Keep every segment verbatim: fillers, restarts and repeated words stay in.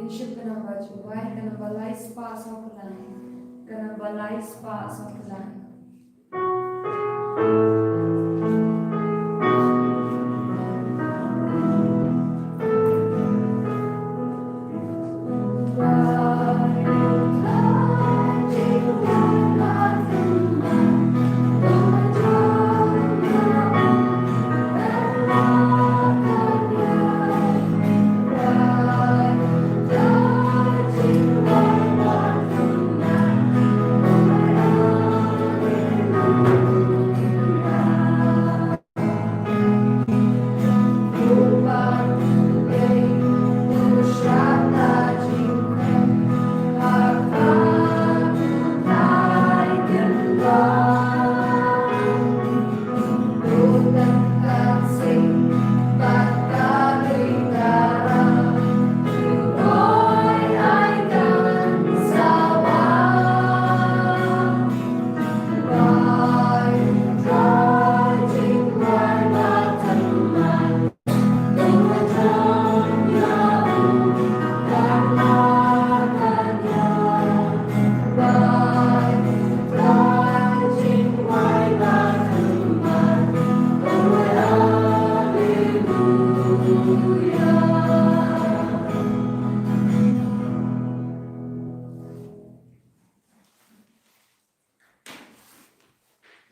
Ship ka namba jingwai, ka namba lai spah saw phew lai. Ka namba lai spah saw phew lai.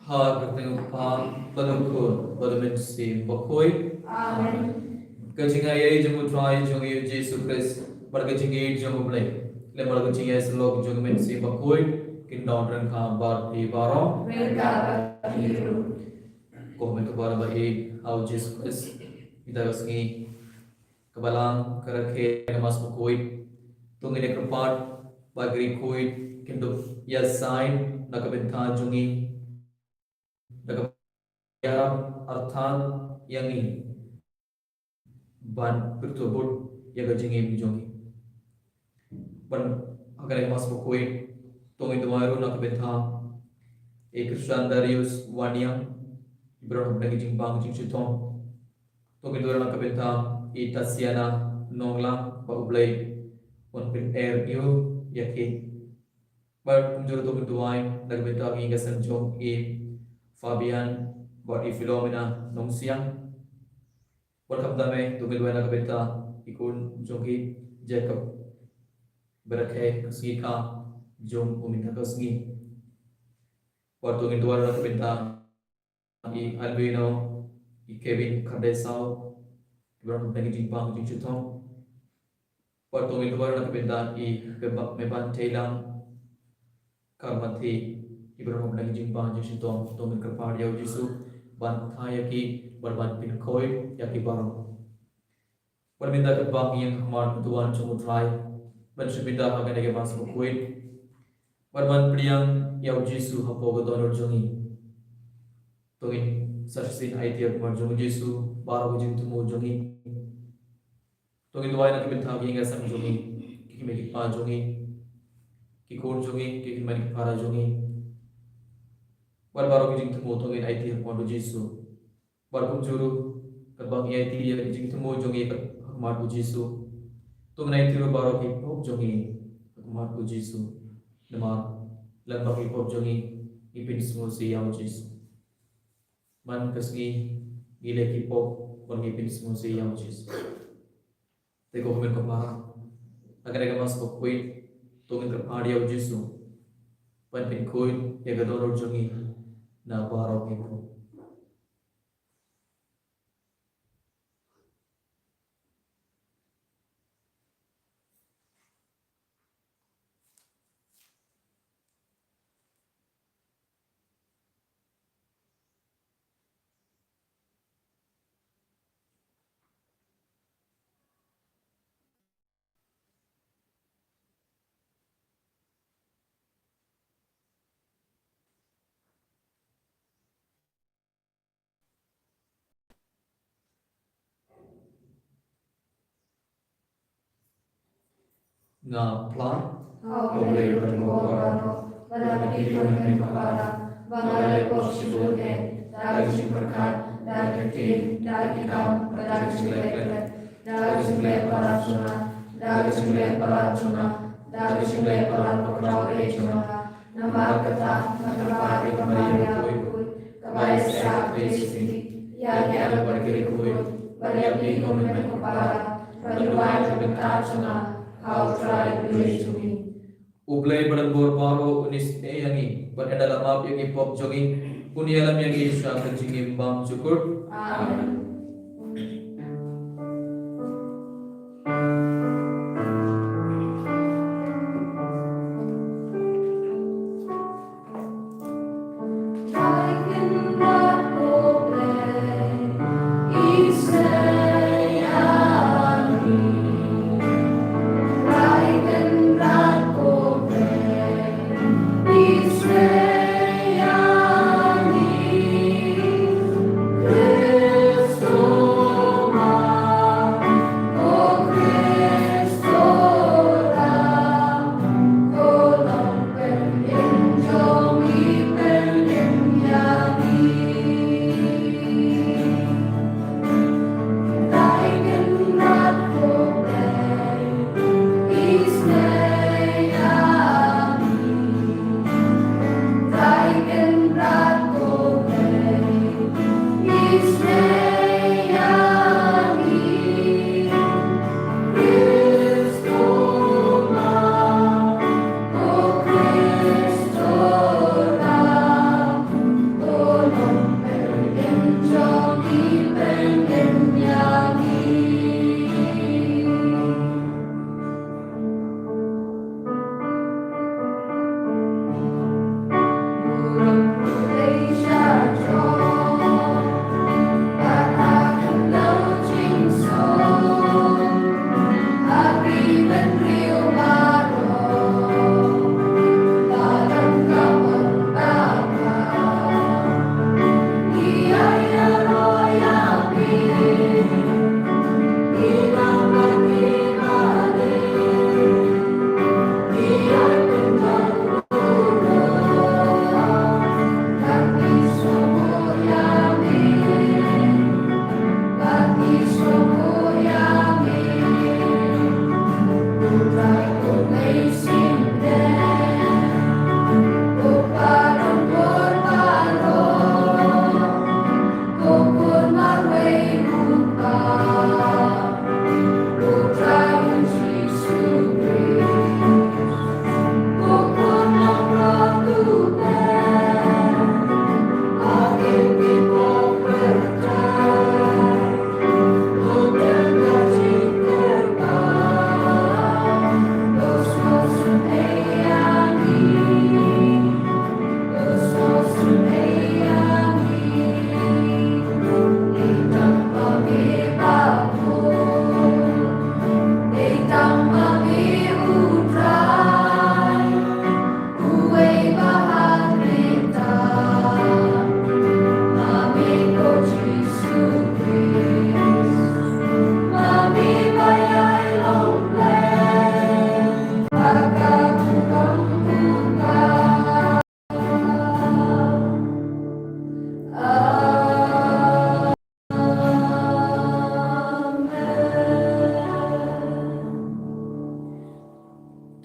Ha ka kyrteng u Kpa bad u Khun bad u Mynsiem Bakhuid. Amen. Ka jingaiei jong u Trai jong ngi u Jisu Khrist bad ka jingïeit jong u Blei lem bad ka jingïasyllok jong u Mynsiem Bakhuid kin don ryngkat ha phi baroh. Ryngkat bad phi ruh. Ko Hynmen Kpa ba ïeit ha u Jisu Khrist, mynta ka sngi ka Balang ka rakhe ka Mass Bakhuid. To ngin ïa kyrpad ba ki riewkhuid kin dup ïasaid na ka bynta jong ngi, da kaba ïarap artat ïa ngi ban pyrto bud ïa ka jingim jong ngi. Ban ha kane ka Mass Bakhuid to ngin duwai ruh na ka bynta i Christian Darius Wanniang, i baroh na ka jingbang jingshitom. To ngin duwai ruh na ka bynta i Tasiana Nonglang, ba u Blei un pyneh ïa u ïa ki. Bad kumjuh ruh to ngin duwai na ka bynta ka ïing ka sem jong i Fabian bad i Philomena Nongsiang. Bad khamtam eh to ngin duwai na ka bynta i khun jong ki Jacob, ba rakhe ka sngi kha jong u mynta ka sngi. Bad to ngin duwai na ka bynta i Albino, i Kevin Khardesaw, ki baroh na ka jingbang jingshitom. Bad to ngin duwai na ka bynta i Meban Theilang, Karmathi, ki baroh na ka jingbang jingshitom. To ngin kyrpad ïa u Jisu ban thaw ïa ki bad ban pynkhuid ïa ki baroh. Bad mynta katba ngi ïeng ha khmat ka duwan jong u Trai ban shu pynda ha kane ka Mass Bakhuid, bad ban pdiang ïa u Jisu hapoh ka dohnud jong ngi. To ngin sa shisien aiti ha khmat jong u Jisu baroh ka jingthmu jong ngi. To ngin duwai na ka bynta ki ïing ki sem jong ngi, ki kmie ki kpa jong ngi, ki khun jong ngi, ki kynmaw ki para jong ngi. Bad baroh ka jingthmu to ngin aiti ha khmat u Jisu. Bad kumjuh ruh katba ngi aiti ïa ka jingthmu jong ngi ha khmat u Jisu, to ngin aiti ruh baroh ki pop jong ngi ha khmat u Jisu. Namar lada ki pop jong ngi, ngi pynsngewsih ïa u Jisu. Man ka sngi ngi leh ki pop, bad ngi pynsngewsih ïa u Jisu. Te ko hynmen ko para, ha kane ka Mass Bakhuid to ngin kyrpad ïa u Jisu ban pynkhuid ïa ka dohnud jong ngi na baroh ki pop. Nga phla ha U Blei ba don bor baroh, bad ha phi ko hynmen ko para, ba nga la leh pop shibun eh, da ka jingpyrkhat, da ka ktien, da ki kam, bad da ka jingleh klet, da ka jingleh para jong nga, da da ka jingleh palat jong nga, da ka jingleh palat bakhraw eh jong nga. Namar kata, nga kyrpad ïa ka Maria bakhuid, kaba ïa shah kti shisha ïa ki arngut bad ki riewkhuid, bad ïa phi ko Mynkhuid para, ban duwai na ka bynta jong nga ha U Trai U Blei jong ngi. U Blei badonbor baroh un isynei ïa ngi, bad ynda la map ïa ki pop jong ngi, un ïalam ïa ngi sha ka jingim bymjukut. Amen.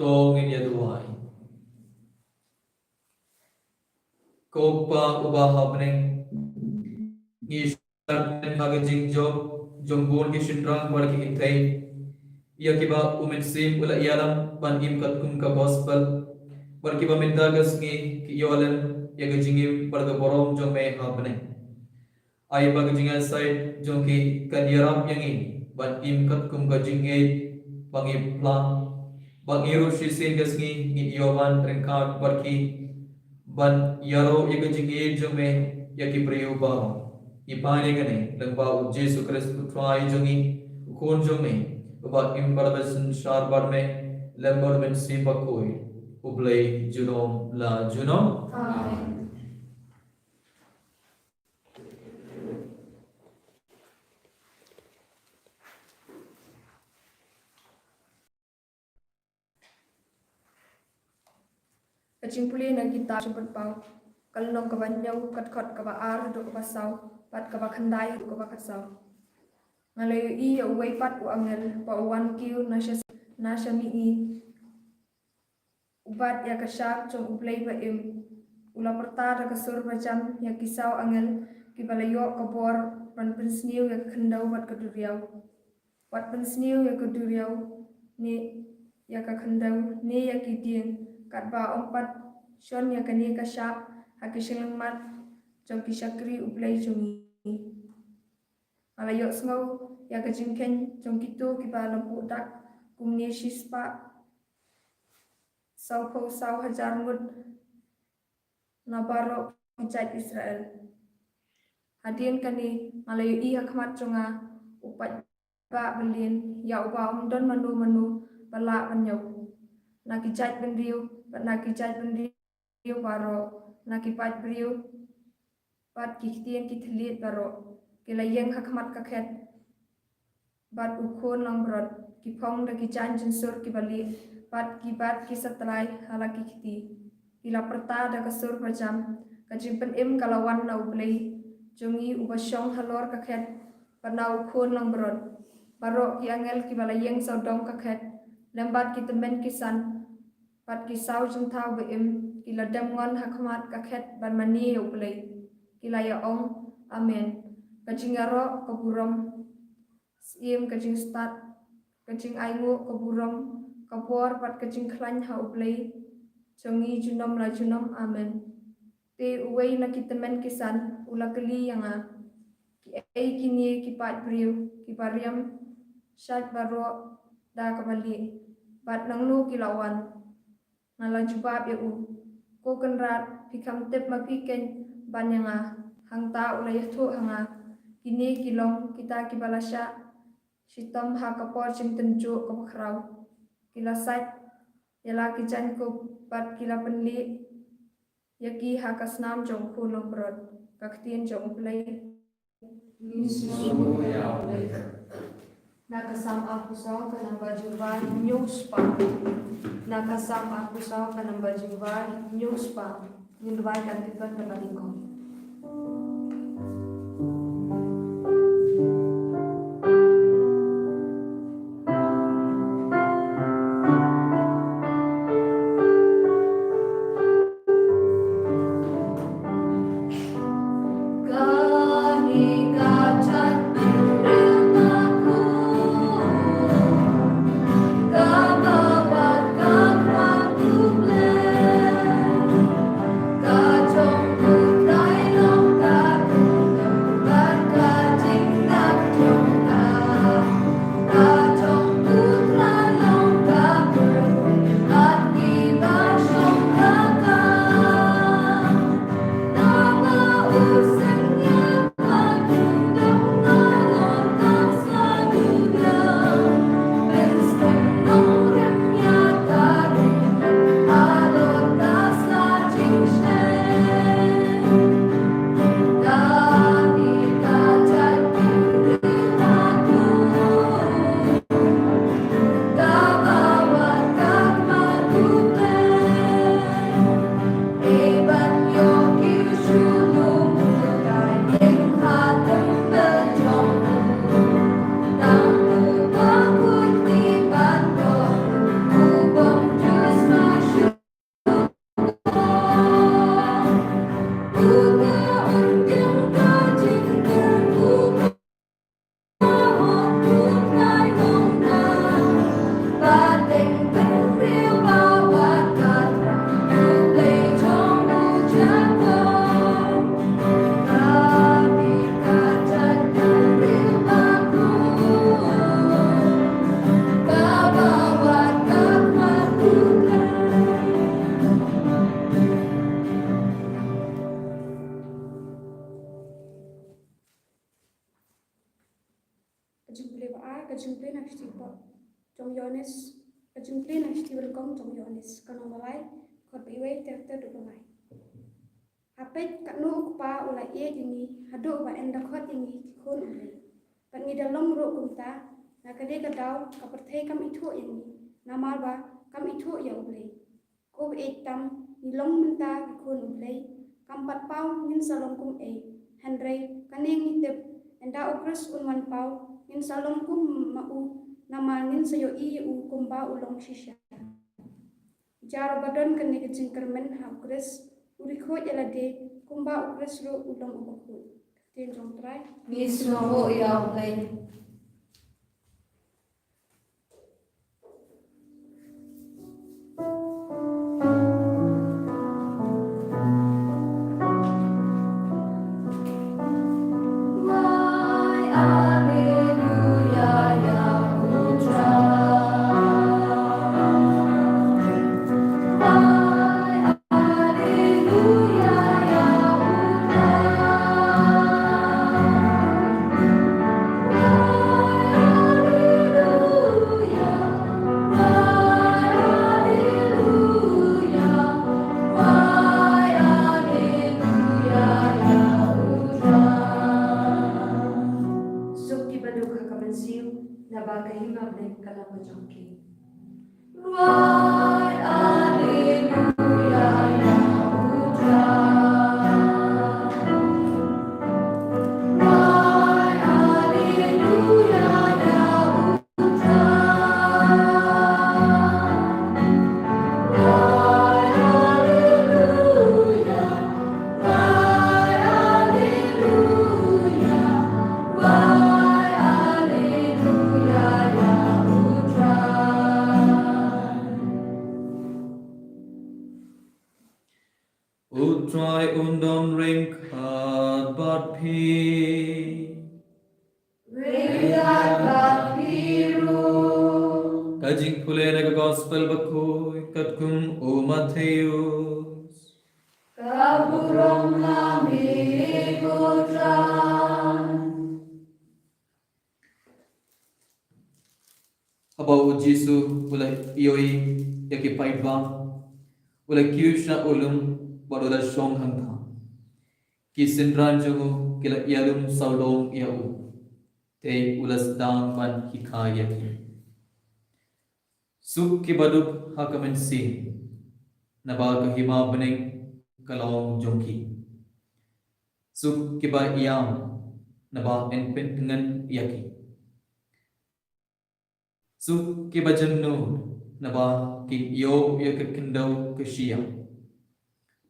To ngin ïa duwai. Ko Kpa uba ha bneng, ngi shah ha ka jingjop jong bun ki shynrang bad ki kynthei, ïa kiba u Mynsiem u la ïalam ban im katkum ka gospel, bad kiba mynta ka sngi ki ïoh lem ïa ka jingim bad ka burom jong me ha bneng. Ai ba ka jingïasaid jong ki kan ïarap ïa ngi ban im katkum ka jingngeit ba ngi phla, ba ngi ruh shisien ka sngi ngi ïoh ban ryngkat bad ki ban ïaroh ïa ka jingngeit jong me ïa ki briew baroh. Ngi pan ïa kane lyngba U Jisu Khrist U Trai jong ngi, U Khun jong me, uba im bad uba synshar bad me lem bad U Mynsiem Bakhuid, U Blei junom la junom. Amen. Ka jingpule na ka kitab Jingpynpaw, ka lynnong kaba hynñiew, ka dkhot kaba ar haduh kaba saw, bad kaba khyndai haduh kaba khatsaw. Nga la ïohi ïa uwei pat u angel ba u wan kiew na sha na sha mihngi, u bat ïa ka shap jong U Blei ba im. U la pyrta da ka sur ba jam ïa ki saw angel kiba la ïoh ka bor ban pynsniew ïa ka khyndew bad ka duriaw. Wat pynsniew ïa ka duriaw ne ïa ka khyndew ne ïa ki dieng, katba ym pat shon ïa kane ka shap ha ki shyllangmat jong ki shakri U Blei jong ngi. Nga la ïohsngew ïa ka jingkheiñ jong kito kiba la buh dak kumne shispah sawphew saw hajar ngut na baroh ki jait Israel. Hadien kane nga la ïohi ha khmat jong nga u paidbah byllieng, ïa uba ym don mano mano ba lah ban ñiew, na ki jait bynriew bad na ki jait bynriew baroh, na ki paid briew bad ki ktien ki thylliej baroh. Ki la ïeng ha khmat ka khet bad U Khun langbrot, ki phong da ki jaiñ jynsur kiba lieh bad ki bat ki satlai ha la ki kti. Ki la pyrta da ka sur ba jam, ka jingpynim ka la wan na U Blei jong ngi uba shong halor ka khet bad na U Khun langbrot. Baroh ki angel kiba la ïeng sawdong ka khet lem bad ki tymmen ki san bad ki saw jingthaw ba im, ki la dem ngon ha khmat ka khet ban mane ïa U Blei. Ki la ïa ong, Amen. Ka jingïaroh, ka burom, syiem, ka jingstad, ka jingainguh, ka burom, ka bor bad ka jingkhlaiñ ha U Blei jong ngi junom la junom. Amen. Te uwei na ki tymmen ki san u la kylli ïa nga, Kiei kine ki paid briew kiba riam shait baroh da kaba lieh, bad nangno ki la wan? Nga la jubab ïa u, Ko Kynrad, phi kham tip ma phi keiñ ban ïa nga. Hangta u la ïathuh ha nga, Kine ki long kita kiba la shah shitom ha ka por jingtynjuh kaba khraw. Ki la sait ïa la ki jaiñkup bad ki la pynlieh ïa ki ha ka snam jong U Khun langbrot. Ka ktien jong U Blei. Na ka Salm arphew saw ka namba jingbai hynñiew spah. Na ka Salm arphew saw ka namba jingbai hynñiew spah. Ngin duwai ka ktien kaba nyngkong. Ka jingpule ba ar, ka jingpule na ka shithi jong Ïoannis, ka jingpule na ka shithi ba nyngkong jong Ïoannis, ka lynnong ba lai, dkhot ba iwei ter ter haduh ba lai. Ha peit katno u Kpa u la ïeit ïa ngi, haduh ba u la khot ïa ngi ki khun U Blei. Bad ngi da long ruh kumta, na kane ka daw ka pyrthei kam ithuh ïa ngi, namar ba kam ithuh ïa U Blei. Ko ba ïeit tam, ngi long mynta ki khun U Blei, kam pat paw ngin sa long kum ei. Hynrei kane ngi tip, ynda U Khrist un wan paw, ngin sa long kum ma u, namar ngin sa ïohi ïa u kumba u long shisha. Jar ba don kane ka jingkyrmen ha u Khrist, u ri khuid ïa lade, kumba u Khrist ruh u long uba khuid. Ka ktien jong u Trai. Ngi sngewbha ïa u Blei. Suk kiba duk ha ka mynsiem, naba ka hima bneng ka long ka jong ki. U Trai un don ryngkat bad phi. Ryngkat bad phi ruh. Ka jingpule na ka Gospel bakhuid katkum u Mathaios. Ka burom na me ko Trai. Haba u Jisu u la ïohi ïa ki paidbah, u la kiew sha u lum bad u la shong hangta. Ki synran jong u ki la ïalum sawdong ïa u, te u la sdang ban hikai ïa ki. Suk kiba duk ha ka mynsiem, naba ka hima bneng ka long jong ki. Suk kiba ïam, naba yn pyntngen ïa ki. Suk kiba jynnud, naba kin ïoh ïa ka khyndew ka shyiap.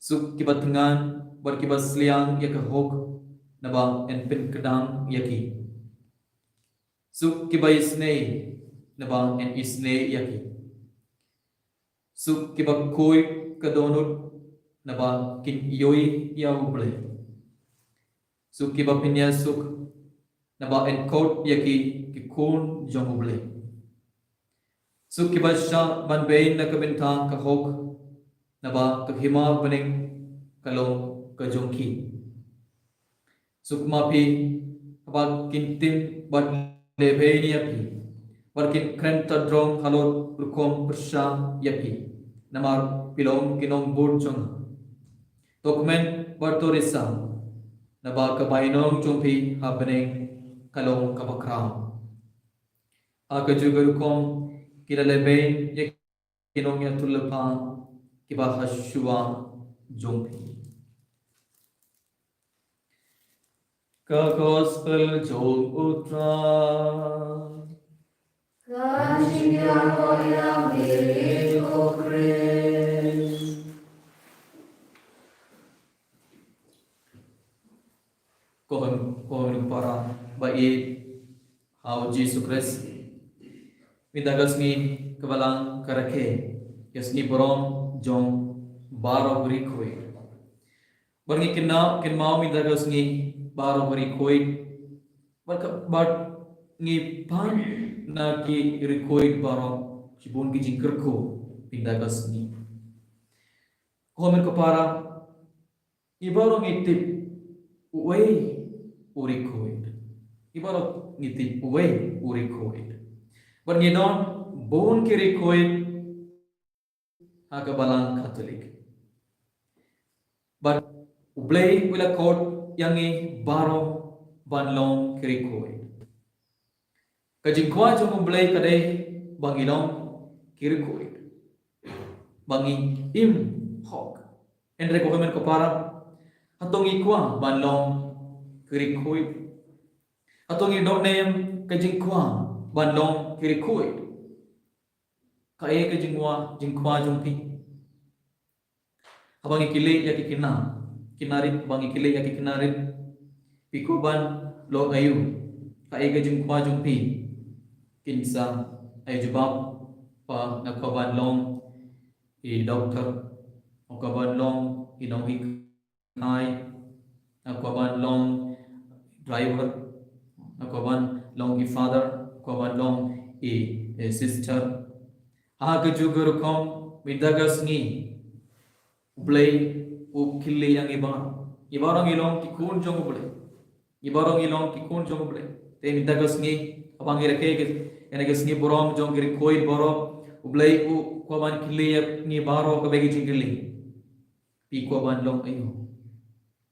Suk kiba thngan bad kiba sliang ïa ka hok, naba yn pynkdang ïa ki. Suk kiba isynei, naba yn isynei ïa ki. Suk kiba khuid ka dohnud, naba kin ïohi ïa u Blei. Suk kiba pynïasuk, naba yn khot ïa ki ki khun jong u Blei. Suk kiba shah ban beiñ na ka bynta ka hok, naba ka hima bneng ka long ka jong ki. Suk ma phi, haba kin tim bad lehbeiñ ïa phi, bad kin kren tadrong halor rukom pyrshah ïa phi, namar phi long ki nongbud jong nga. To kmen bad to risang, naba ka bainong jong phi ha bneng ka long kaba khraw. Ha kajuh ka rukom ki la lehbeiñ ïa ki nongïathuhlypa kiba ha shuwa jong phi. Ka Gospel jong u Trai. Ka jingïaroh ïa me ko Khrist. Ko hynmen, ko hynmen para ba ïeit ha u Jisu Khrist. Mynta ka sngi ka Balang ka rakhe ïa ka sngi burom jong baroh ki riewkhuid. Bad ngi kynmaw, kynmaw mynta ka sngi baroh ki riewkhuid. Bad ka, bad ngi pan na ki riewkhuid baroh, shibun ki jingkyrkhu mynta ka sngi. Ko hynmen ko para, ngi baroh ngi tip uwei u riewkhuid. Ngi baroh ngi tip uwei u riewkhuid. Bad ngi don bun ki riewkhuid ha ka Balang Katholik. Bad u Blei u la khot ïa ngi baroh ban long ki riewkhuid. Ka jingkwah jong u Blei ka dei ba ngi long ki riewkhuid, ba ngi im hok. Hynrei ko hynmen ko para, hato ngi kwah ban long ki riewkhuid? Hato ngi dohnud ka jingkwah ban long ki riewkhuid. Kaei ka jingwa, jingkwah jong phi? Haba ngi kylli ïa ki khynnah, khynnah rit, haba ngi kylli ïa ki khynnah rit, phi kwah ban long aïu? Kaei ka jingkwah jong phi? Kin sa ai jubab ba nga kwah ban long i doctor, nga kwah ban long i nonghikai, nga kwah ban long driver, nga kwah ban long i father, nga kwah ban long i, i sister. Ha kajuh ka rukom, mynta ka sngi, U Blei u kylli ïa ngi baroh. Ngi baroh ngi long ki khun jong U Blei. Ngi baroh ngi long ki khun jong U Blei. Te mynta ka sngi, haba ngi rakhe ïa kane ka sngi burom jong ki riewkhuid baroh, U Blei u kwah ban kylli ïa ngi baroh kawei ka jingkylli. Phi kwah ban long aïu?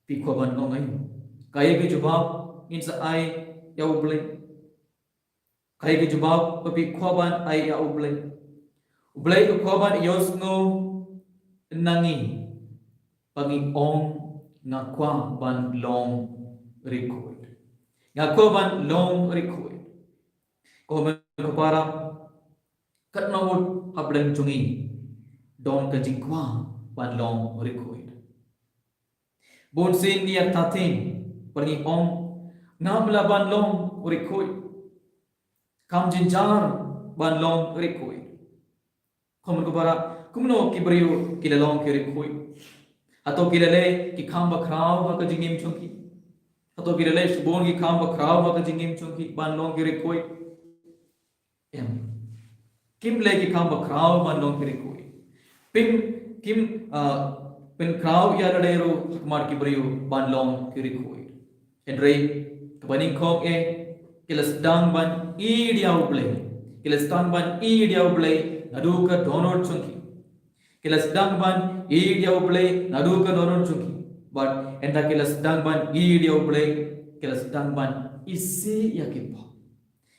Phi kwah ban long aïu? Kaei ka jubab ngin sa ai ïa U Blei? Kaei ka jubab ba phi kwah ban ai ïa U Blei? U Blei u kwah ban ïohsngew na ngi ba ngi ong, nga kwah ban long riewkhuid. Nga kwah ban long riewkhuid. Ko hynmen ko para, katno ngut hapdeng jong ngi don ka jingkwah ban long riewkhuid? Bunsien ngi ïa thati, bad ngi ong, ngam lah ban long riewkhuid. Kam jynjar ban long riewkhuid. Ko hynmen ko para, kumno ki briew ki la long ki riewkhuid? Hato ki la leh ki kam bakhraw ha ka jingim jong ki? Hato ki la leh shibun ki kam bakhraw ha ka jingim jong ki ban long ki riewkhuid? Em. Kim leh ki kam bakhraw ban long ki riewkhuid. Pyn, kim, ah, pynkhraw ïa lade ruh ha khmat ki briew ban long ki riewkhuid. Hynrei kaba nyngkong eh, ki la sdang ban ïeit ïa U Blei. Ki la sdang ban ïeit ïa U Blei naduh ka dohnud jong ki. Ki la sdang ban ïeit ïa U Blei naduh ka dohnud jong ki. Bad ynda ki la sdang ban ïeit ïa U Blei, ki la sdang ban isih ïa ki pop.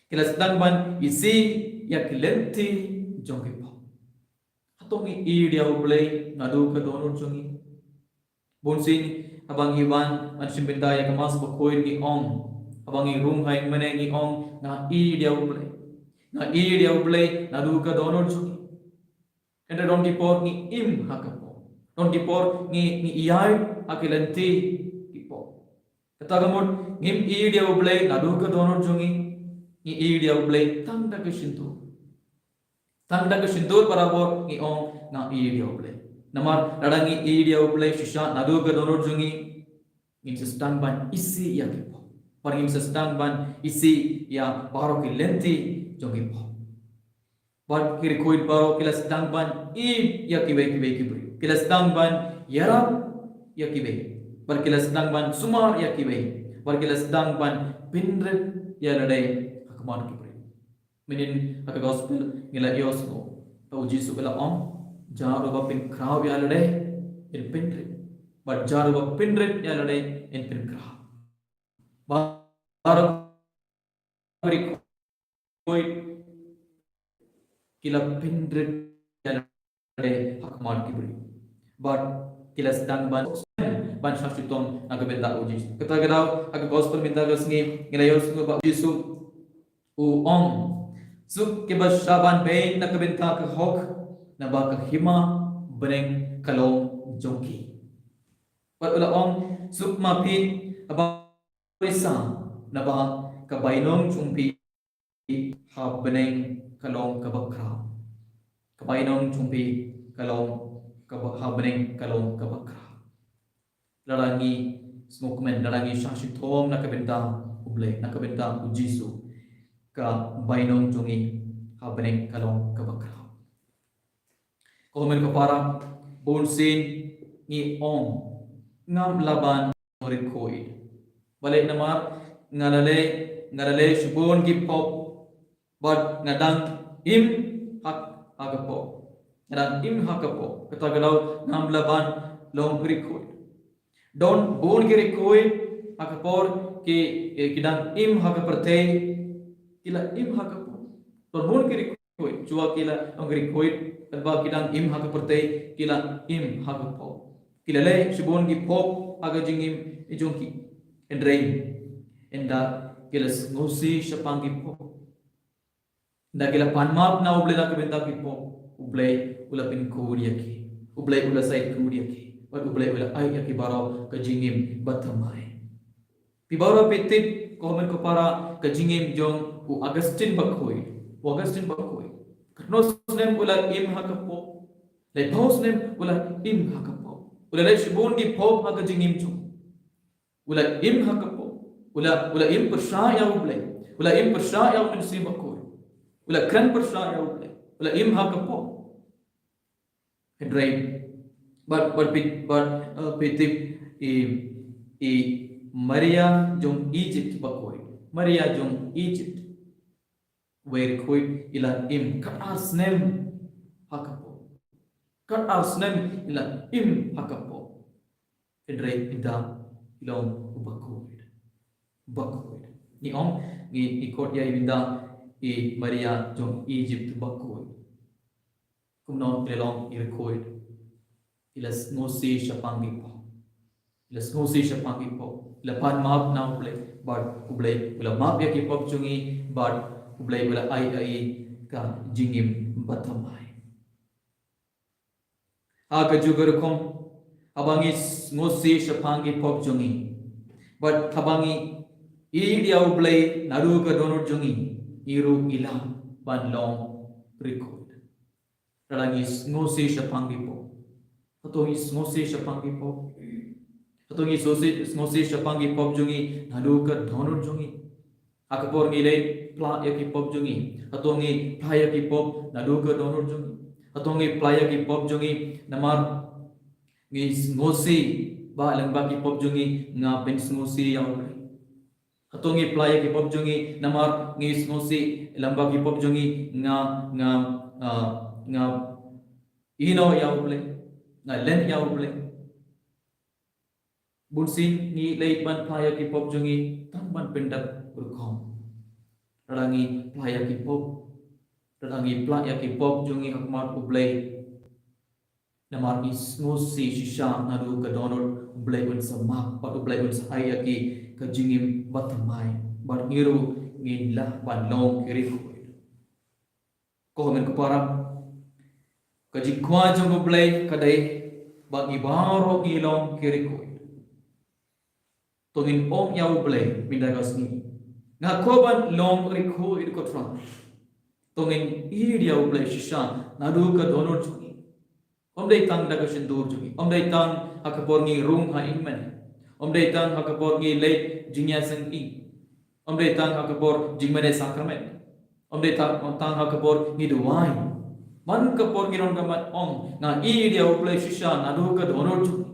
Ki la sdang ban isih ïa ki lynti jong ki pop. Hato ngi ïeit ïa U Blei naduh ka dohnud jong ngi? Bunsien haba ngi wan ban shim bynta ïa ka Mass Bakhuid ngi ong, haba ngi rung ha ïing mane ngi ong, nga ïeit ïa U Blei. Nga ïeit ïa U Blei naduh ka dohnud jong ngi. Hynrei don ki por ngi im ha ka pop. Don ki por ngi, ngi ïaid ha ki lynti ki pop. Kata ka mut ngim ïeit ïa U Blei naduh ka dohnud jong ngi. Ngi ïeit ïa U Blei tang da ka shyntur. Tang da ka shyntur barabor ngi ong nga ïeit ïa U Blei. Namar lada ngi ïeit ïa U Blei shisha naduh ka dohnud jong ngi, ngim sa sdang ban isih ïa ki pop. Bad ngim sa sdang ban isih ïa baroh ki lynti jong ki pop. Bad ki riewkhuid baroh ki la sdang ban ïeit ïa kiwei kiwei ki briew. Ki la sdang ban ïarap ïa kiwei. Bad ki la sdang ban sumar ïa kiwei. Bad ki la sdang ban pynrit ïa lade ha khmat ki briew. Mynhynnin ha ka gospel ngi la ïohsngew ba u Jisu u la ong, jar uba pynkhraw ïa lade in pynrit. Bad jar uba pynrit ïa lade in pynkhraw. Baroh ki riewkhuid ki la pynrit ïa lade ha khmat ki briew. Bad ki la sdang ban, ban shah shitom na ka bynta u Jisu. Kata ka daw ha ka gospel mynta ka sngi ngi la ïohsngew ba u Jisu u ong, suk kiba shah ban beiñ na ka bynta ka hok, naba ka hima bneng ka long jong ki. Bad u la ong, suk ma phi haba pisa, naba ka bainong jong phi ha bneng ka long kaba khraw. Ka bainong jong phi ka long kaba, ha bneng ka long kaba khraw. Lada ngi sngewkmen, lada ngi shah shitom na ka bynta u Blei, na ka bynta u Jisu, ka bainong jong ngi ha bneng ka long kaba khraw. Ko hynmen ko para, bunsien ngi ong, ngam lah ban riewkhuid. Balei? Namar nga la leh, nga la leh shibun ki pop, bad nga dang im ha, ha ka pop. Nga dang im ha ka pop. Kata ka daw ngam lah ban long riewkhuid. Don bun ki riewkhuid ha ka por ki, ki, ki dang im ha ka pyrthei, ki la im ha ka pop. Don bun ki riewkhuid, shuwa ki la long riewkhuid, katba ki dang im ha ka pyrthei, ki la im ha ka pop. Ki la leh shibun ki pop ha ka jingim jong ki. Hynrei ynda ki la sngewsih shaphang ki pop, Ynda ki la pan map na U Blei na ka bynta ki pop, U Blei u la pynkhur ïa ki. U Blei u la shait khur ïa ki. Bad U Blei u la ai ïa ki baroh ka jingim bathymmai. Phi baroh phi tip, ko hynmen ko para, ka jingim jong u Augustine Bakhuid. U Augustine Bakhuid. Katno snem u la im ha ka pop. Laiphew snem u la im ha ka pop. U la leh shibun ki pop ha ka jingim jong u. U la im ha ka pop. U la, u la im pyrshah ïa U Blei. U la im pyrshah ïa U Mynsiem Bakhuid. U la kren pyrshah ïa U Blei. U la im ha ka pop. Hynrei, bad, bad phi, bad, eh, phi tip i, i Maria jong Egypt Bakhuid. Maria jong Egypt. Wei Bakhuid i la im kat ar snem ha ka pop. Kat ar snem i la im ha ka pop. Hynrei ynda i long u Bakhuid. Bakhuid. Ngi ong, ngi, ngi khot ïa i ynda i Maria jong Egypt Bakhuid. Kumno i la long i Bakhuid. I la sngewsih shaphang ki pop. I la sngewsih shaphang ki pop. I la pan map na U Blei. Bad U Blei u la map ïa ki pop jong i. Bad U Blei u la ai ïa i ka jingim bathymmai. Ha kajuh ka rukom, haba ngi sngewsih shaphang ki pop jong ngi. Bad haba ngi ïeit ïa U Blei naduh ka dohnud jong ngi, ngi ruh ngi lah ban long Bakhuid. Lada ngi sngewsih shaphang ki pop. Hato ngi sngewsih shaphang ki pop. Hato ngi sngewsih, sngewsih shaphang ki pop jong ngi naduh ka dohnud jong ngi. Ha ka por ngi leit phla ïa ki pop jong ngi. Hato ngi phla ïa ki pop naduh ka dohnud jong ngi. Hato ngi phla ïa ki pop jong ngi namar ngi sngewsih ba lyngba ki pop jong ngi nga pynsngewsih ïa U Blei. Hato ngi phla ïa ki pop jong ngi namar ngi sngewsih lyngba ki pop jong ngi nga, nga, ah, nga ïehnoh ïa U Blei. Nga len ïa U Blei. Bunsien ngi leit ban phla ïa ki pop jong ngi tang ban pyndep rukom. Lada ngi phla ïa ki pop. Lada ngi phla ïa ki pop jong ngi ha khmat U Blei. Namar ngi sngewsih shisha naduh ka dohnud, U Blei un sa map, bad U Blei un sa ai ïa ki ka jingim bathymmai. Bad ngi ruh ngin lah ban long ki riewkhuid. Ko hynmen ko para, ka jingkwah jong U Blei ka dei ba ngi baroh ngi long ki riewkhuid. To ngin ong ïa U Blei mynta ka sngi, nga kwah ban long riewkhuid ko Trai. To ngin ïeit ïa U Blei shisha naduh ka dohnud jong ngi. Ym dei tang da ka shyntur jong ngi. Ym dei tang ha ka por ngi rung ha i hynmen. Ym dei tang ha ka por ngi leit jingïaseng i. Ym dei tang ha ka por jingmane sakramen. Ym dei tang, ym tang ha ka por ngi duwai. Man ka por ngi long ka mat ong, nga ïeit ïa U Blei shisha naduh ka dohnud jong ngi.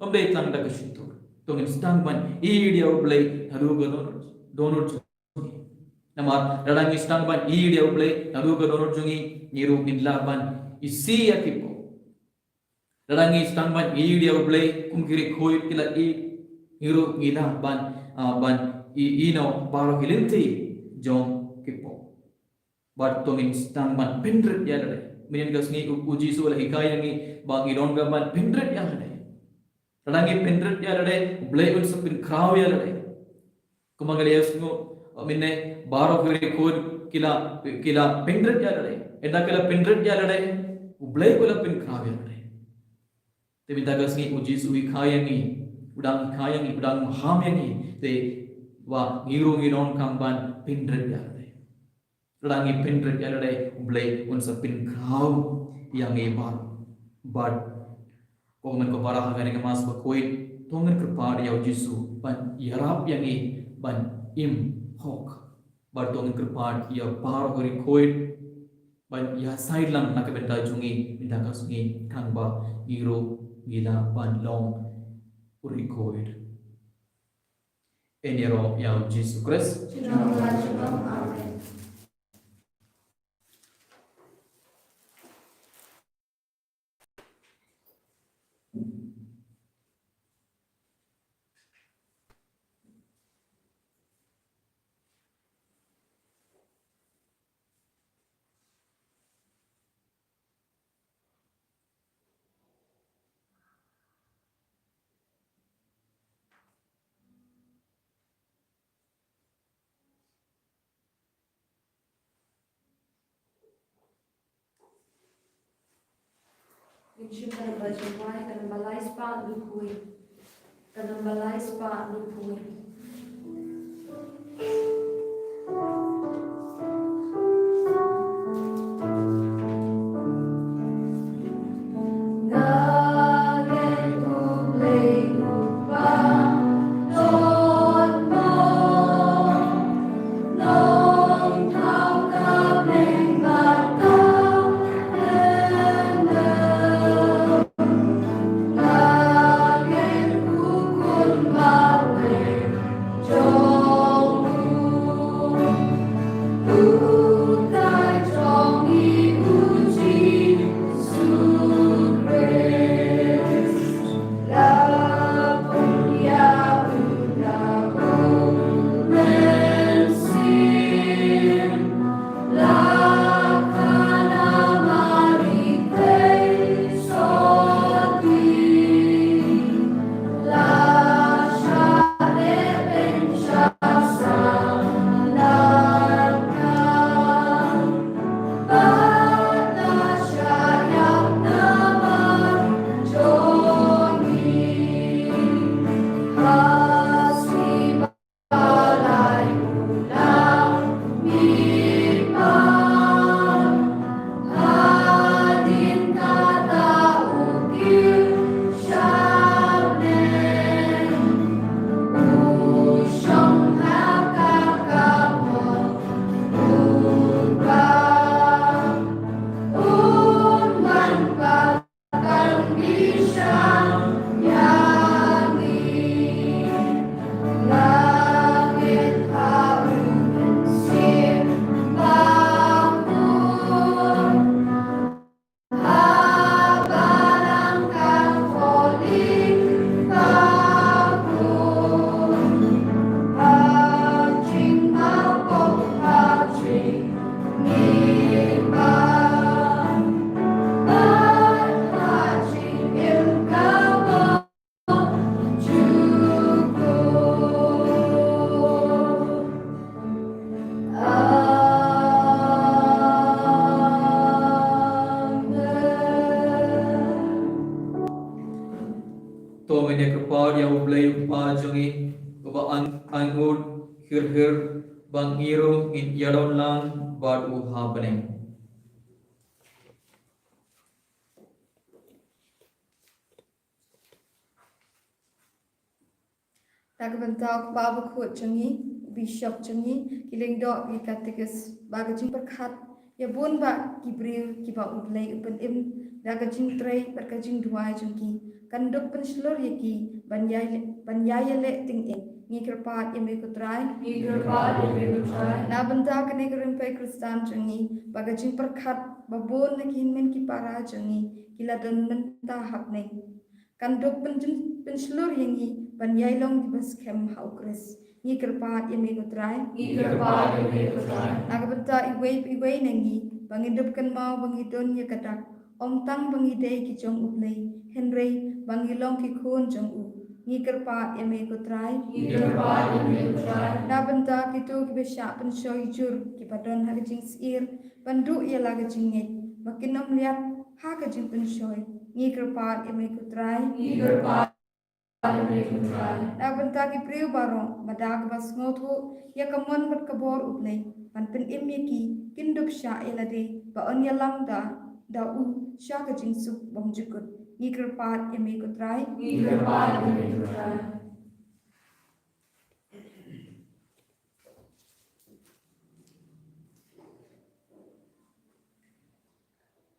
Ym dei tang da ka shyntur. To ngin sdang ban ïeit ïa U Blei naduh ka dohnud, dohnud jong ngi. Namar lada ngi sdang ban ïeit ïa U Blei naduh ka dohnud jong ngi, ngi ruh ngin lah ban isih ïa ki pop. Lada ngi sdang ban ïeit ïa U Blei kum ki riewkhuid ki la ïeit, ngi ruh ngi lah ban, ah, ban ïehnoh baroh ki lynti jong ki pop. Bad to ngin sdang ban pynrit ïa lade. Mynta ka sngi U, U Jisu u la hikai ïa ngi ba ngi long ka ban pynrit ïa lade. Lada ngi pynrit ïa lade, U Blei un sa pynkhraw ïa lade. Kumba ngi la ïohsngew mynne, baroh ki riewkhuid ki la, ki la pynrit ïa lade. Ynda ki la pynrit ïa lade, U Blei u la pynkhraw ïa lade. Te mynta ka sngi U Jisu u hikai ïa ngi, u dang hikai ïa ngi, u dang maham ïa ngi, te ba ngi ruh ngi donkam ban pynrit ïa lade. Lada ngi pynrit ïa lade, U Blei un sa pynkhraw ïa ngi baroh. Bad ko hynmen ko para, ha kane ka Mass Bakhuid, to ngin kyrpad ïa U Jisu ban ïarap ïa ngi ban im hok. Bad to ngin kyrpad ïa baroh ki riewkhuid ban ïasaid lang na ka bynta jong ngi mynta ka sngi, khnang ba ngi ruh ngi lah ban long u riewkhuid. Yn ïaroh ïa U Jisu Khrist. Shalom, shalom. Amen. Ngin shim ka namba jingduwai, ka namba lai spah hynñiewphew wei. Ka namba lai spah hynñiewphew wei. To ngin ïa kyrpad ïa U Blei U Kpa jong ngi, uba an, an ngut khir khir, ba ngi ruh ngin ïa don lang bad u ha bneng. Da ka bynta u Kpa Bakhuid jong ngi, u Bishop jong ngi, ki lyngdoh, ki katekis, ba ka jingpyrkhat ïa bun bah ki briew kiba U Blei u pynim da ka jingtrei bad ka jingduwai jong ki, kan dup pynshlur ïa ki ban ïai, ban ïai ïaleh tyngeh. Ngi kyrpad ïa me ko Trai. Ngi kyrpad ïa me ko Trai. Na bynta kane ka rympei Khristan jong ngi, ba ka jingpyrkhat ba bun na ki hynmen ki para jong ngi ki la don mynta ha bneng, kan dup pynjyn-, pynshlur ïa ngi ban ïai long kiba skhem ha U Khrist. Ngi kyrpad ïa me ko Trai. Ngi kyrpad ïa me ko Trai. Na ka bynta iwei pa iwei na ngi, ba ngin dup kynmaw ba ngi don ïa ka dak, ym tang ba ngi dei ki jong U Blei, hynrei ba ngi long ki khun jong u. Ngi kyrpad ïa me ko Trai. Ngi kyrpad ïa me ko Trai. Na bynta kito kiba shah pynshoi jur, kiba don ha ka jingsyier, ban duh ïa la ka jingngeit, ba kin ym liat ha ka jingpynshoi. Ngi kyrpad ïa me ko Trai. Ngi kyrpad ïa me ko Trai. Na bynta ki briew baroh, ba da kaba sngewthuh ïa ka mon bad ka bor U Blei, ban pynim ïa ki, kin dup shah ïa lade, ba yn ïalam da, da u sha ka jingsuk bymjukut. Ngi kyrpad ïa me ko Trai. Ngi kyrpad ïa me ko Trai.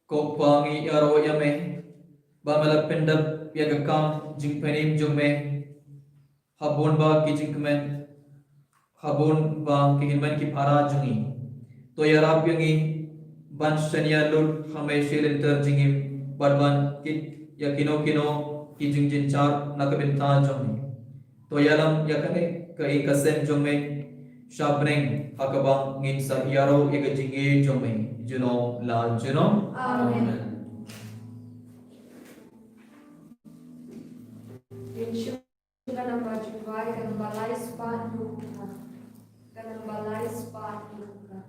Ko Kpa, ngi ïaroh ïa me ba me la pyndep ïa ka kam jingpynim jong me ha bun bah ki jingkmen, ha bun bah ki hynmen ki para jong ngi. To ïarap ïa ngi ban shaniah lut ha me shi lynter jingim, bad ban kit ïa kino kino ki jingjynjar na ka bynta jong me. To ïalam ïa kane ka ïing ka sem jong me sha bneng, ha kaba ngin sa ïaroh ïa ka jingïeit jong me junom la junom. Amen. Ngin shu ka namba jingduwai, ka namba lai spah hynñiewphew khyndai. Ka namba lai spah hynñiewphew khyndai.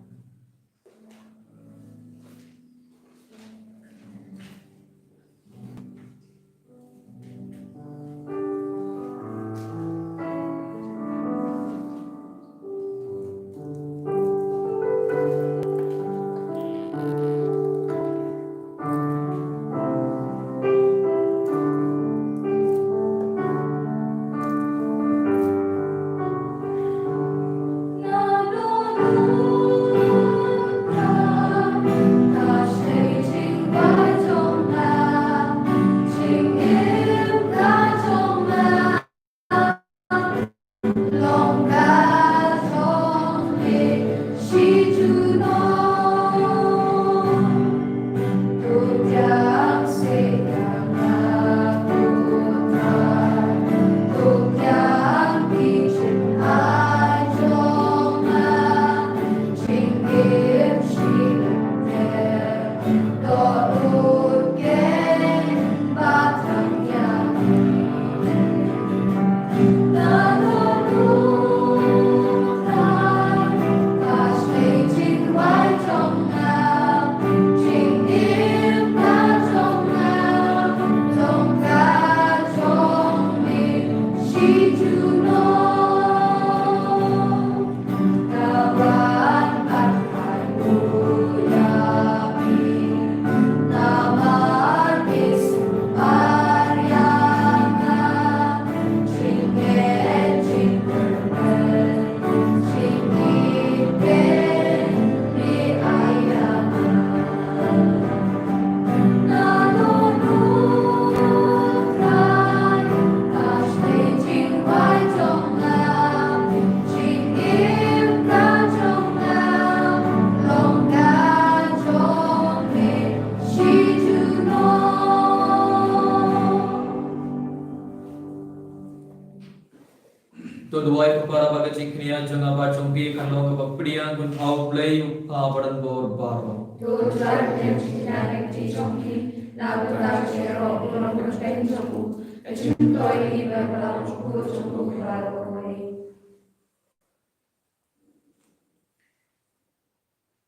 To duwai, ko para, ba ka jingkñia jong nga bad jong phi kan long kaba pdiang, bun thaw Blei u Kpa badonbor baroh. To duwai, ka jingkñia jong phi na ka bynta ka jingïaroh, ka jingkyrkhu, ka jingkyrkhu jong u baroh.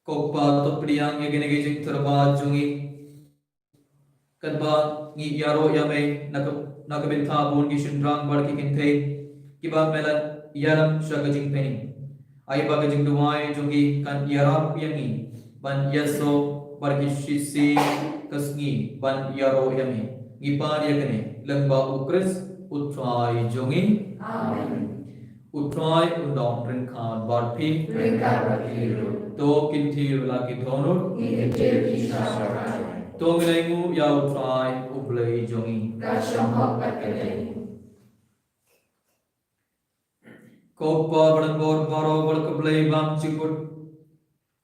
Ko Kpa, to pdiang ïa kine ki jingtyrwa jong ngi. Katba ngi ïaroh ïa me na ka, na ka bynta bun ki shynrang bad ki kynthei kiba me la ïalam sha ka jingpynim. Ai ba ka jingduwai jong ngi kan ïarap ïa ngi ban ïasoh bad ki shisien ka sngi ban ïaroh ïa me. Ngi pan ïa kane lyngba U Khrist U Trai jong ngi. Amen. U Trai un don ryngkat bad phi. Ryngkat bad phi ruh. To kyntiew la ki dohnud. Ngi kyntiew ki sha U Trai. To ngin ainguh ïa U Trai U Blei jong ngi. Ka shong hok bad ka dei. Ko Kpa badonbor baroh bad ka Blei bymjukut.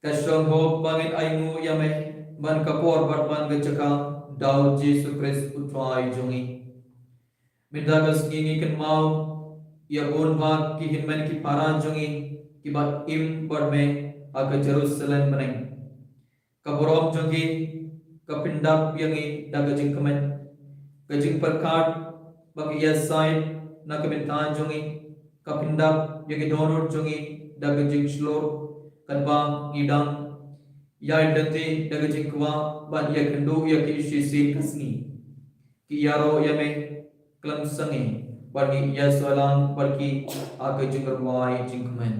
Ka shong hok ba ngin ainguh ïa me man ka por bad man ka jaka, da U Jisu Khrist U Trai jong ngi. Mynta ka sngi ngi kynmaw ïa bun bha ki hynmen ki para jong ngi kiba im bad me ha ka Jerusalem bneng. Ka burom jong ki ka pyndap ïa ngi da ka jingkmen. Ka jingpyrkhat ba ki ïasaid na ka bynta jong ngi ka pyndap ïa ki dohnud jong ngi da ka jingshlur, katba ngi dang ïai lynti da ka jingkwah ban ïakynduh ïa ki shisien ka sngi. Ki ïaroh ïa me khlem sangeh bad ngi ïasoh lang bad ki ha ka jingrwai jingkmen.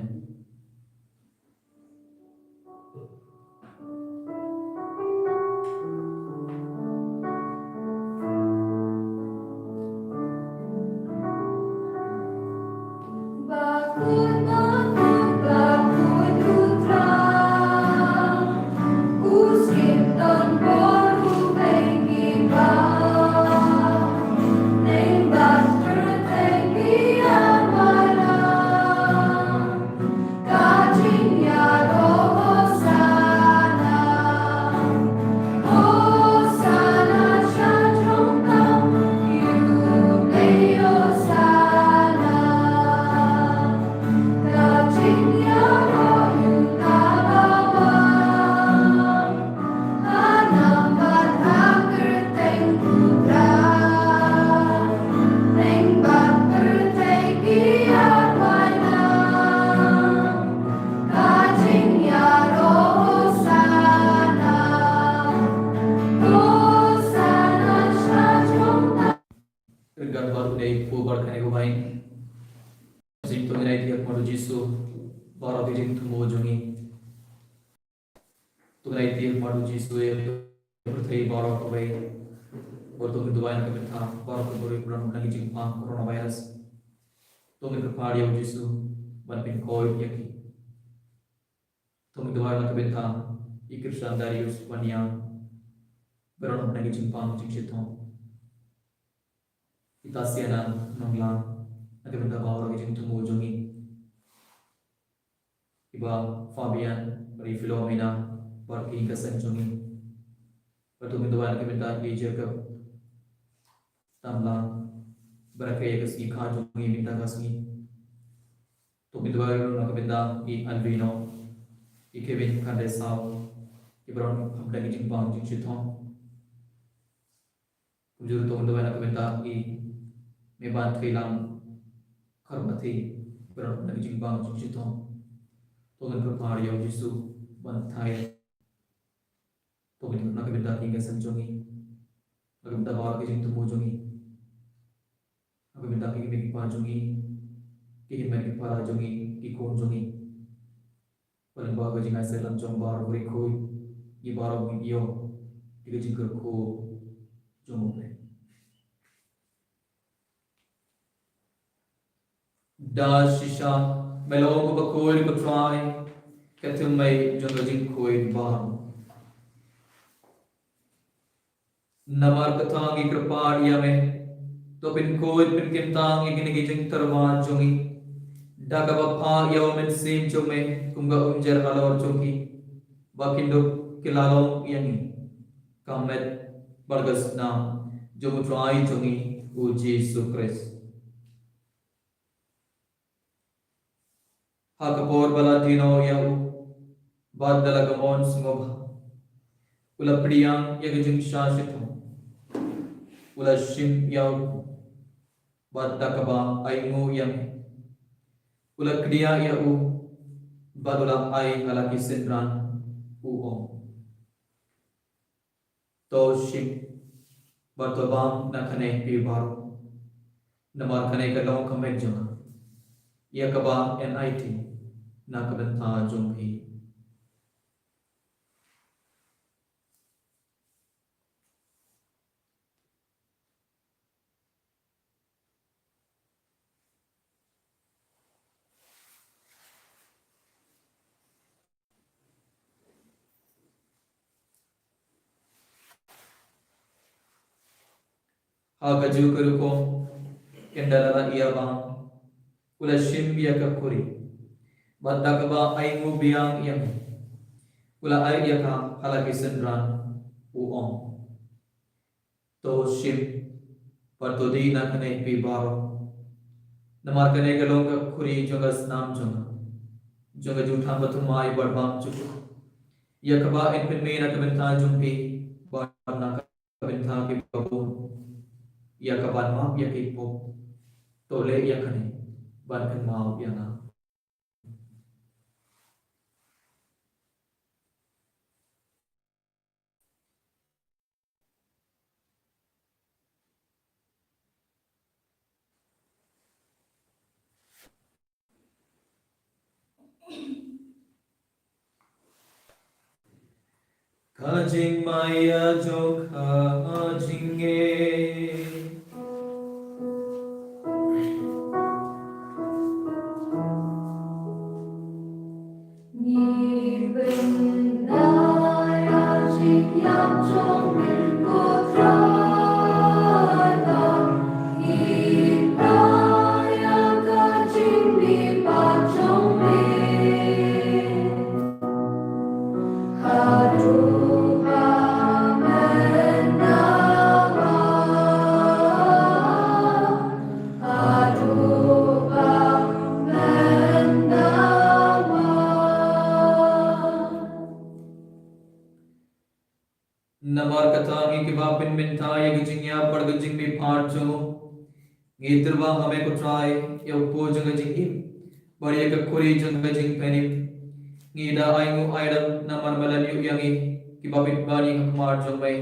Ryngkat bad u dei u Barkane Gobain. Jingthoh ngi ai ïa u Jisu baroh ki jingthmu jong ngi. To ngi ai ïa u Jisu ïa ka pyrthei baroh kawei. Bad to ngi duwai na ka bynta baroh ki briew ba don na ki jingpang coronavirus. To ngi kyrpad ïa u Jisu ban pynkoit ïa ki. To ngi duwai na ka bynta i Kristan Darius Wania ba don na ki jingpang jingshitom. I Tasiana Nonglang, na ka bynta baroh ki jingthmu jong ngi. I Bah Fabian, bad i Philomena, bad ki ïing ka seng jong ngi. Bad to ngi duwai na ka bynta i Jacob Tamlang, bad ka ïa ka sngi kha jong ngi mynta ka sngi. To ngi duwai ruh na ka bynta i Alvino, i Kevin Kandesau, i ba don hapdeng ki jingpang jingshitom. Kumjuh to ngi duwai na ka bynta i Meban Thailang Kharmathi, ba don na ki jingpang jingshitom. To ngi kyrpad ïa u Jisu ban thait. To ngi na ka bynta ki ïing ka seng jong ngi. Na ka bynta baroh ki jingthmu jong ngi. Na ka bynta ki kmie ki kpa jong ngi, ki hynmen ki para jong ngi, ki khun jong ngi. Bad lyngba ka jingai seng jong baroh ki riewkhuid, ngi baroh ngi ïoh ïa ka jingkyrkhu jong U Blei. Da shisha me long uba khuid, ko Trai, ka thymmei jong ka jingkhuid baroh. Namar kata ngi kyrpad ïa me, to pynkhuid pynkyntang ïa kine ki jingtyrwa jong ngi da kaba phah ïa U Mynsiem jong me kum ka umjer halor jong ki, ba kin dup ki la long ïa ngi ka met bad ka snam jong U Trai jong ngi U Jisu Khrist. Ha ka por ba la die noh ïa u bad da la ka mon sngewbha, u la pdiang ïa ka jingshah shitom, u la shim ïa u bad da kaba ainguh ïa me, u la kdiah ïa u bad u la ai ha la ki synran, u ong: To shim bad to bam na kane phi baroh, namar kane ka long ka met jong nga, ïa kaba yn aiti na ka bynta jong phi. Ha kajuh ka rukom, ynda la ïa bam, u la shim ïa ka khuri bad da kaba ainguh biang ïa me, u la ai ïa ka ha la ki synran, u ong: To shim bad to die na kane phi baroh, namar kane ka long ka khuri jong ka snam jong nga, jong ka jutang bathymmai bad bymjukut, ïa kaba yn pynmih na ka bynta jong phi bad na ka bynta kiba bun, ïa kaban map ïa ki pop. To leh ïa kane ban kynmaw ïa nga. Ka jingmaïa jong ka jingngeit. Ngi pynïaid ïa ka jingïap jong me ko Trai, ngi pynïaid ïa ka jingmihpat jong me. Haduh ba myndawa, haduh ba myndawa. Namar kata ngi kiba pynmynta ïa ka jingïap bad ka jingmihpat jong u, ngi tyrwa ha me ko Trai, ïa u kpu jong ka jingim bad ïa ka khuri jong ka jingpynim. Ngi da ainguh aidam namar me la leh ïa ngi kiba pynban ïa ka khmat jong me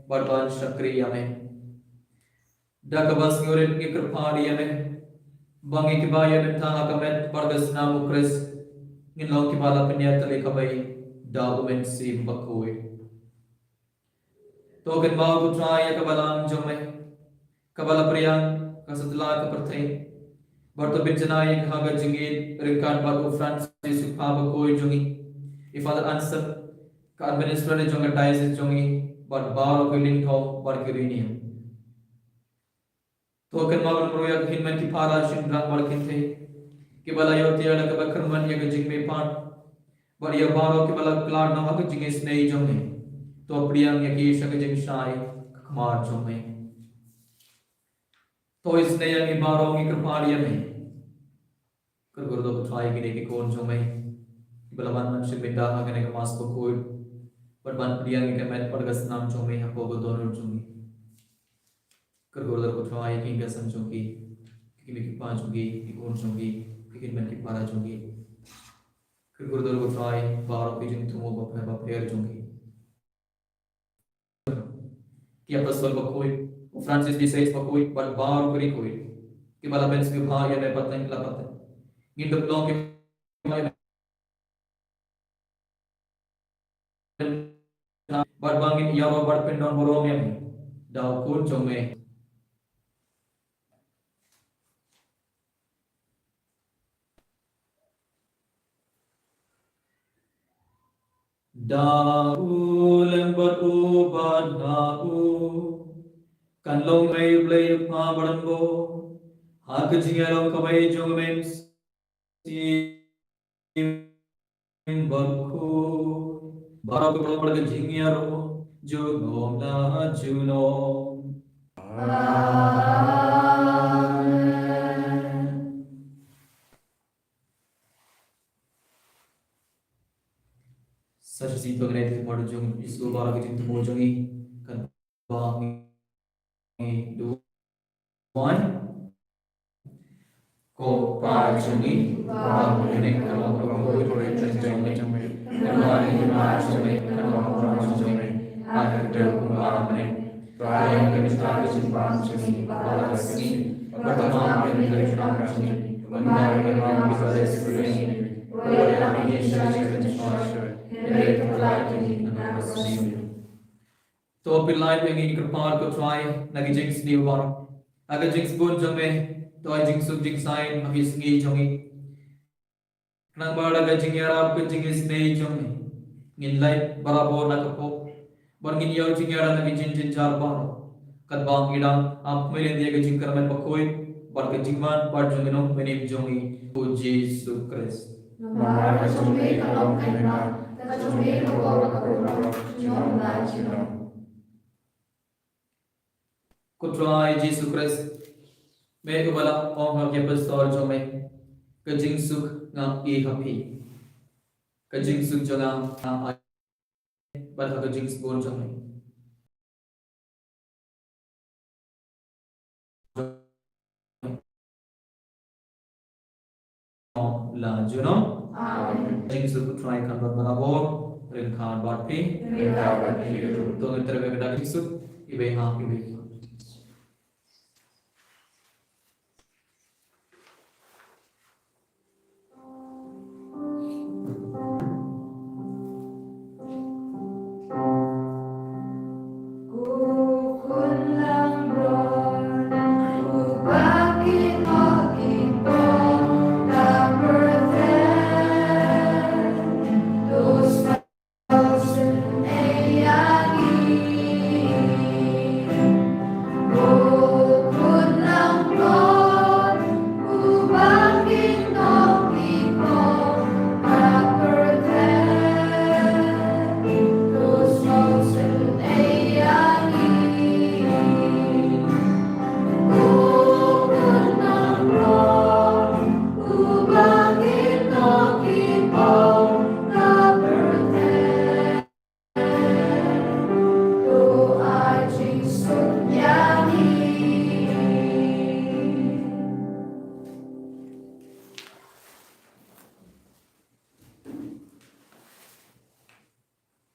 bad ban shakri ïa me. Da kaba sngewrit ngi kyrpad ïa me ba ngi kiba ïa mynta ha ka met bad ka snam u Khrist, ngin long kiba la pynïatylli kawei da u Mynsiem Bakhuid. To kynmaw ko Trai ïa ka balang jong me, kaba la pdiang ka satlak ka pyrthei, bad to pynjanai ïa ka ha ka jingïeit ryngkat bad u Francis u kpa bakhuid jong ngi, i Father Anselm, ka administrator jong ka diocese jong ngi, bad baroh ki lyngdoh bad ki riewniam. To kynmaw bad ym roi ïa ki hynmen ki para shynrang bad kynthei kiba la ïoh tiar da kaba kyrmen ïa ka jingmihpat, bad ïa baroh kiba la khlad noh ha ka jingisynei jong me. To pdiang ïa ki sha ka jingshai ka khmat jong me. To isynei ïa ngi baroh, ngi kyrpad ïa me. Kyrkhu ruh ko Trai ïa kine ki khun jong me kiba la wan ban shim bynta ha kane ka Mass bakhuid bad ban pdiang ïa ka met bad ka snam jong me hapoh ka dohnud jong ngi. Kyrkhu ruh ko Trai ïa ki nongïalam jong ki, ki kmie ki kpa jong ki, ki khun jong ki, ki hynmen ki para jong ki. Kyrkhu ruh ko Trai baroh ki jingthmu bapher bapher jong ki. Ki apostol bakhuid, u Francis di Sales bakhuid, bad baroh ki riewkhuid kiba la pynsngewbha ïa me pateng la pateng. Ngin dup long ki bad ba ngin ïaroh bad pyndon burom ïa me da u Khun jong me. Da u lem bad u bad ha u kan long ei Blei Kpa baroh, ha ka jingïalong kawei jong me Mynsiem Bakhuid, baroh ki briew bad ka jingïaroh junom la junom. Amen. Shi to ngin ïa ïaid ki mor jong Jisu baroh ha ka jingthmu jong ngi, kan ba ngi duwai. Ko Pa jong ngi, ba ha bneng, ka long ka kyrteng jong me, ka long ka jingim jong me, ka long ka burom jong me, ha ka kyrteng jong me. Trai ka jingim jong me, ba ha ka sngi, ba ka ma ka jingim jong me, ba ka ma ka jingim jong me, ba ka ma ka jingim jong me. To pynlait ïa ngi, Kpa, ko Trai, na ki jingsniew baroh, ha ka jingsbun jong me, to ai jingsuk jingsaiñ ha ki sngi jong ngi. Khnang ba da ka jingïarap ka jingisynei jong me, ngin lait barabor na ka pop, bad ngin ïoh jingïarap na ki jingjynjar baroh. Katba ngi dang ap, mih lynti ïa ka jingkyrmen bakhuid bad ka jingman bad jong ngi, Nongpynim jong ngi, u Jisu Khrist. Namar ka jong me ka long ka hima, ka jong me ka bor, ka bor, junom la junom. Ko Trai Jisu Khrist, me uba la ong ha ki apostol jong me, ka jingsuk nga ai ha phi, ka jingsuk jong nga nga ai, bad ha ka jingsbun jong me. La junom. Amen. Jingsuk u Trai kan don bad phi. Ryngkat bad phi. Ryngkat bad phi ruh. To ngin trei bad ka dak jingsuk. Iwei ha iwei.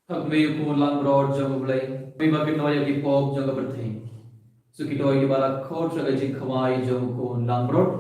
Hap me u khun langbrot jong U Blei, me ba kynnoh ïa ki pop jong ka pyrthei. Shu kito kiba la khot sha ka jingkhawai jong u khun langbrot.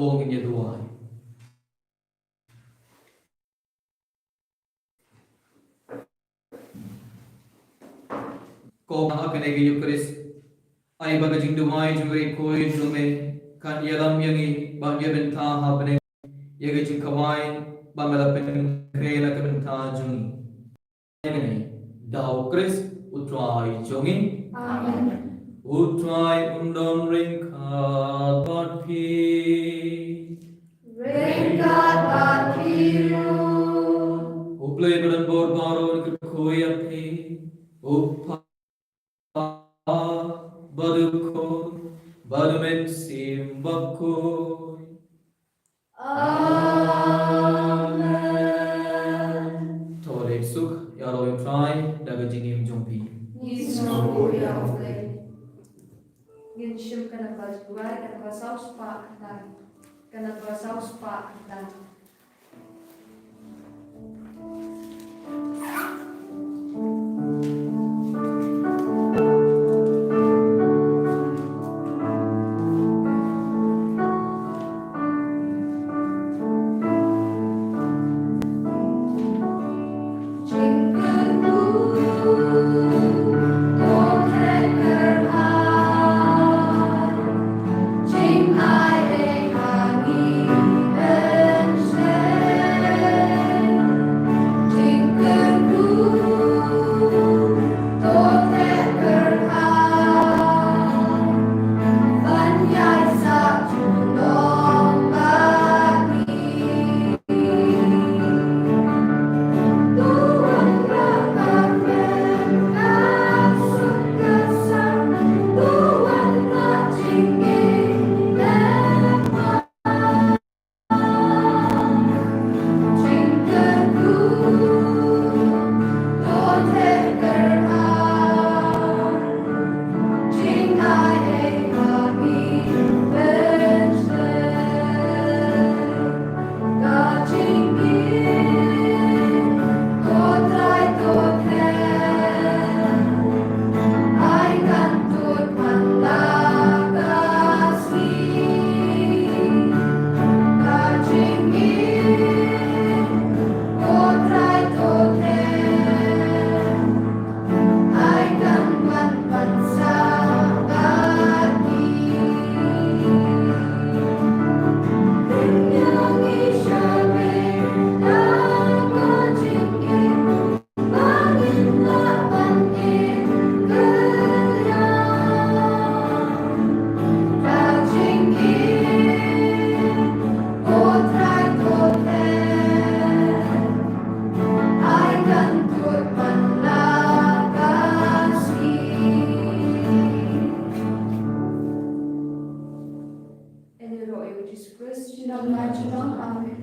Ko ngin ïa duwai. Ko Kpa, ha kane ka Ïukharist, ai ba ka jingduwai jong u Khrist jong me kan ïalam ïa ngi ban ïa bynta ha bneng ïa ka jingkawei ba me la pynkhreh na ka bynta jong ngi. Da u Khrist u Trai jong ngi. Amen. U Trai un don ryngkat bad phi. Ryngkat bad phi ruh. U Blei ba don bor baroh un kyrkhu ïa phi. U Kpa bad u Khun bad u Mynsiem Bakhuid. Amen. To leit suk ïaroh ïa u Trai da ka jingim jong phi. Ngi sngewbha ïa u Blei. Ngin shim ka namba jingduwai, ka namba saw spah khyndai. Ka namba saw spah khyndai. Khrist, jingdon bynta jong ngi. Amen.